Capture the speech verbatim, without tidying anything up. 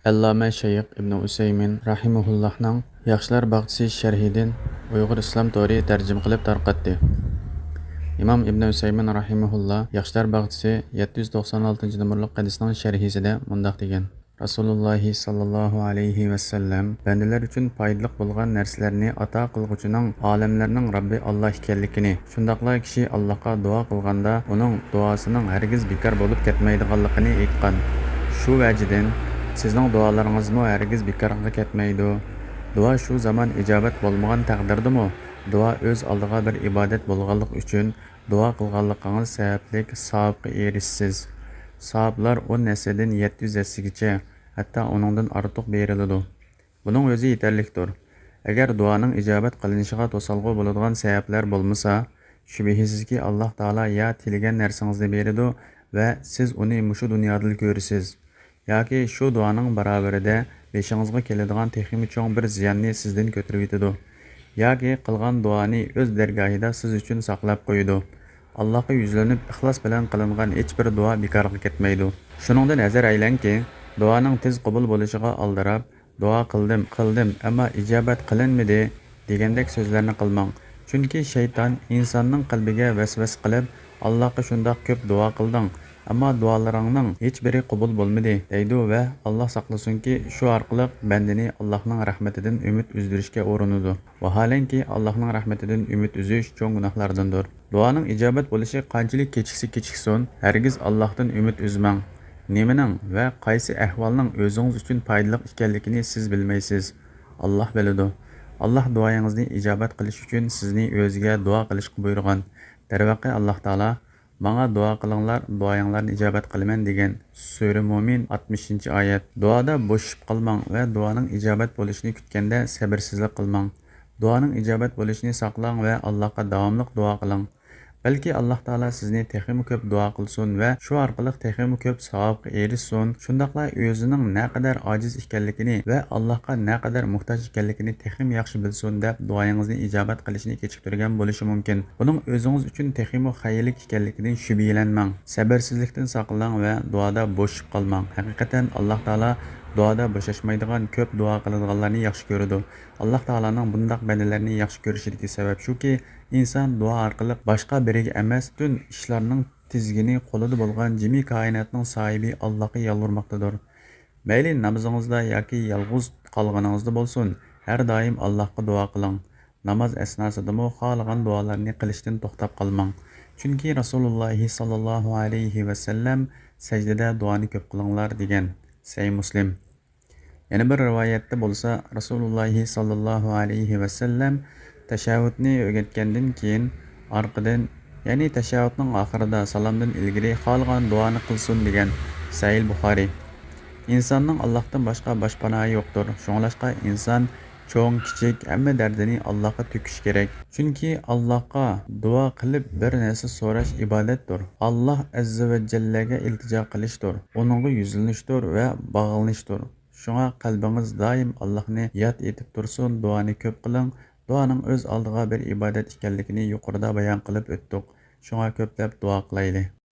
ئەللامە شەيخ ئىبنى ئۇسەيمىن راھىمەھۇللاھنىڭ ياخشىلار باغچىسى شەرھىدىن ئۇيغۇر ئىسلام تورى تەرجىمە قىلىپ تارقاتتى. ئىمام ئىبنى ئۇسەيمىن راھىمەھۇللا ياخشىلار باغچىسى يەتتە يۈز توقسان ئالتىنچى نومۇرلۇق ھەدىسنىڭ شەرھىسىدە مۇنداق دېگەن: رەسۇلۇللاھى ساللاللاھۇ ئەلەيھى ۋەسەللەم بەندىلەر ئۈچۈن پايدىلىق بولغان نەرسىلەرنى ئاتا قىلغۇچىنىڭ ئالەملەرنىڭ رەببى ئاللا ئىكەنلىكىنى، شۇنداقلا كىشى ئاللاغا دۇئا قىلغاندا ئۇنىڭ دۇئاسىنىڭ ھەرگىز بىكار بولۇپ كەتمەيدىغانلىقىنى ئېيتقان. شۇ ۋەجىدىن، سىزنىڭ دۇئالىرىڭىزمۇ ھەرگىز بىكارغا كەتمەيدۇ. دۇئا شۇ زامان ئىجابەت بولمىغان تەقدىردىمۇ، دۇئا ئۆز ئالدىغا بىر ئىبادەت بولغانلىقى ئۈچۈن، دۇئا قىلغانلىقىڭىز سەۋەبلىك ساۋابقا ئېرىشىسىز. ساۋابلار ئون ھەسسىدىن يەتتە يۈز ھەسسىگىچە، ھەتتا ئۇنىڭدىن ئارتۇق بېرىلىدۇ. بۇنىڭ ئۆزى يېتەرلىكتۇر. ئەگەر دۇئانىڭ ئىجابەت قىلىنىشىغا توسالغۇ بولىدىغان سەۋەبلەر بولمىسا، شۈبھىسىزكى، ئاللا تائالا يا تىلىگەن نەرسىڭىزنى بېرىدۇ ۋە سىز ئۇنى مۇشۇ دۇنيادىلا كۆرىسىز. ياكى شۇ دۇئانىڭ باراۋىرىدە بېشىڭىزغا كېلىدىغان تېخىمۇ چوڭ بىر زىياننى سىزدىن كۆتۈرۈۋېتىدۇ. ياكى قىلغان دۇئانى ئۆز دەرگاھىدا سىز ئۈچۈن ساقلاپ قويىدۇ. ئاللاغا يۈزلىنىپ، ئىخلاس بىلەن قىلىنغان ھېچبىر دۇئا بىكارغا كەتمەيدۇ. شۇنىڭدىن ھەزەر ئەيلەڭكى، دۇئانىڭ تېز قوبۇل بولۇشىغا ئالدىراپ، دۇئا قىلدىم، قىلدىم، ئەمما ئىجابەت قىلىنمىدى دېگەندەك سۆزلەرنى قىلماڭ. چۈنكى شەيتان ئىنساننىڭ قەلبىگە ۋەسۋەسە قىلىپ، ئاللاغا شۇنداق كۆپ دۇئا قىلدىڭ، ئەمما دۇئالىرىڭنىڭ ھېچبىرى قوبۇل بولمىدى دەيدۇ ۋە ئاللا ساقلىسۇنكى، شۇ ئارقىلىق بەندىنى ئاللاھنىڭ رەھمىتىدىن ئۈمىد ئۈزدۈرۈشكە ئۇرۇنىدۇ. ۋاھالەنكى، ئاللاھنىڭ رەھمىتىدىن ئۈمىد ئۈزۈش چوڭ گۇناھلاردىندۇر. دۇئانىڭ ئىجابەت بولۇشى قانچىلىك كېچىكسە كېچىكسۇن، ھەرگىز ئاللاھتىن ئۈمىد ئۈزمەڭ. نېمىنىڭ ۋە قايسى ئەھۋالنىڭ ئۆزىڭىز ئۈچۈن پايدىلىق ئىكەنلىكىنى سىز بىلمەيسىز. ئاللاھ بىلىدۇ. ئاللاھ دۇئايىڭىزنى ئىجابەت قىلىش ئۈچۈن سىزنى ئۆزىگە دۇئا قىلىشقا بۇيرۇغان. دەرۋەقە، ئاللاھ تائالا، ماڭا دۇئا قىلىڭلار، دۇئايىڭلارنى ئىجابەت قىلىمەن، دېگەن. سۈرە مۇئمىن، ئاتمىشىنچى ئايەت. دۇئادا بوشىشىپ قالماڭ ۋە دۇئانىڭ ئىجابەت بولۇشىنى كۈتكەندە سەبرسىزلىك قىلماڭ. دۇئانىڭ ئىجابەت بولۇشىنى ساقلاڭ ۋە ئاللاھقا داۋاملىق دۇئا قىلىڭ. بەلكى ئاللاھ تائالا سىزنى تېخىمۇ كۆپ دۇئا قىلسۇن ۋە شۇ ئارقىلىق تېخىمۇ كۆپ ساۋابقا ئېرىشسۇن، شۇنداقلا ئۆزىنىڭ نەقەدەر ئاجىز ئىكەنلىكىنى ۋە ئاللاھقا نەقەدەر موھتاج ئىكەنلىكىنى تېخىمۇ ياخشى بىلسۇن دەپ دۇئايىڭىزنى ئىجابەت قىلىشىنى كېچىكتۈرگەن بولۇشى مۇمكىن. بۇنىڭ ئۆزىڭىز ئۈچۈن تېخىمۇ خەيرلىك ئىكەنلىكىدىن شۈبھىلەنمەڭ. سەبرسىزلىكتىن ساقلىنىڭ ۋە دۇئادا بوشىشىپ قالماڭ. ھەقىقەتەن ئاللاھ تائالا دۇئادا بوشاشمايدىغان، كۆپ دۇئا قىلىدىغانلارنى ياخشى كۆرىدۇ. ئاللاھ تائالانىڭ بۇنداق بەندىلەرنى ياخشى كۆرۈشىدىكى سەۋەب شۇكى، ئىنسان دۇئا ئارقىلىق باشقا بىرىگە ئەمەس، پۈتۈن ئىشلارنىڭ تىزگىنى قولىدا بولغان جىمى كائىناتنىڭ ساھىبى ئاللاھقا يالۋۇرماقتىدۇر. مەيلى نامىزىڭىزدا ياكى يالغۇز قالغىنىڭىزدا بولسۇن، ھەر دائىم ئاللاھقا دۇئا قىلىڭ. ناماز ئەسناسىدىمۇ خالىغان دۇئالارنى قىلىشتىن توختاپ قالماڭ. چۈنكى رەسۇلۇللاھى ساللاللاھۇ ئەلەيھى ۋەسەللەم سەجدىدە دۇئانى كۆپ قىلىڭلار دېگەن. سەھىھ مۇسلىم. يەنە بىر رىۋايەتتە بولسا، رەسۇلۇللاھى ساللاللاھۇ ئەلەيھى ۋەسەللەم تەشەھھۇدنى ئۆگەتكەندىن كېيىن، ئارقىدىن، يەنى تەشەھھۇدنىڭ ئاخىرىدا سالامدىن ئىلگىرى خالىغان دۇئانى قىلسۇن دېگەن. سەھىھ بۇخارىي. ئىنساننىڭ ئاللاھتىن باشقا باشپاناھى يوقتۇر. شۇڭلاشقا ئىنسان چوڭ، كىچىك، ھەممە دەردىنى ئاللاھقا تۆكۈشى كېرەك. چۈنكى ئاللاھقا دۇئا قىلىپ بىر نەرسە سوراش ئىبادەتتۇر. ئاللاھ ئەززە ۋە جەللەگە ئىلتىجا قىلىشتۇر. ئۇنىڭغا يۈزلىنىشتۇر ۋە باغلىنىشتۇر. شۇڭا قەلبىڭىز دائىم ئاللاھنى ياد ئېتىپ تۇرسۇن، دۇئانى كۆپ قىلىڭ. دۇئانىڭ ئۆز ئالدىغا بىر ئىبادەت ئىكەنلىكىنى يۇقىرىدا بايان قىلىپ ئۆتتۇق. شۇڭا كۆپلەپ دۇئا قىلايلى.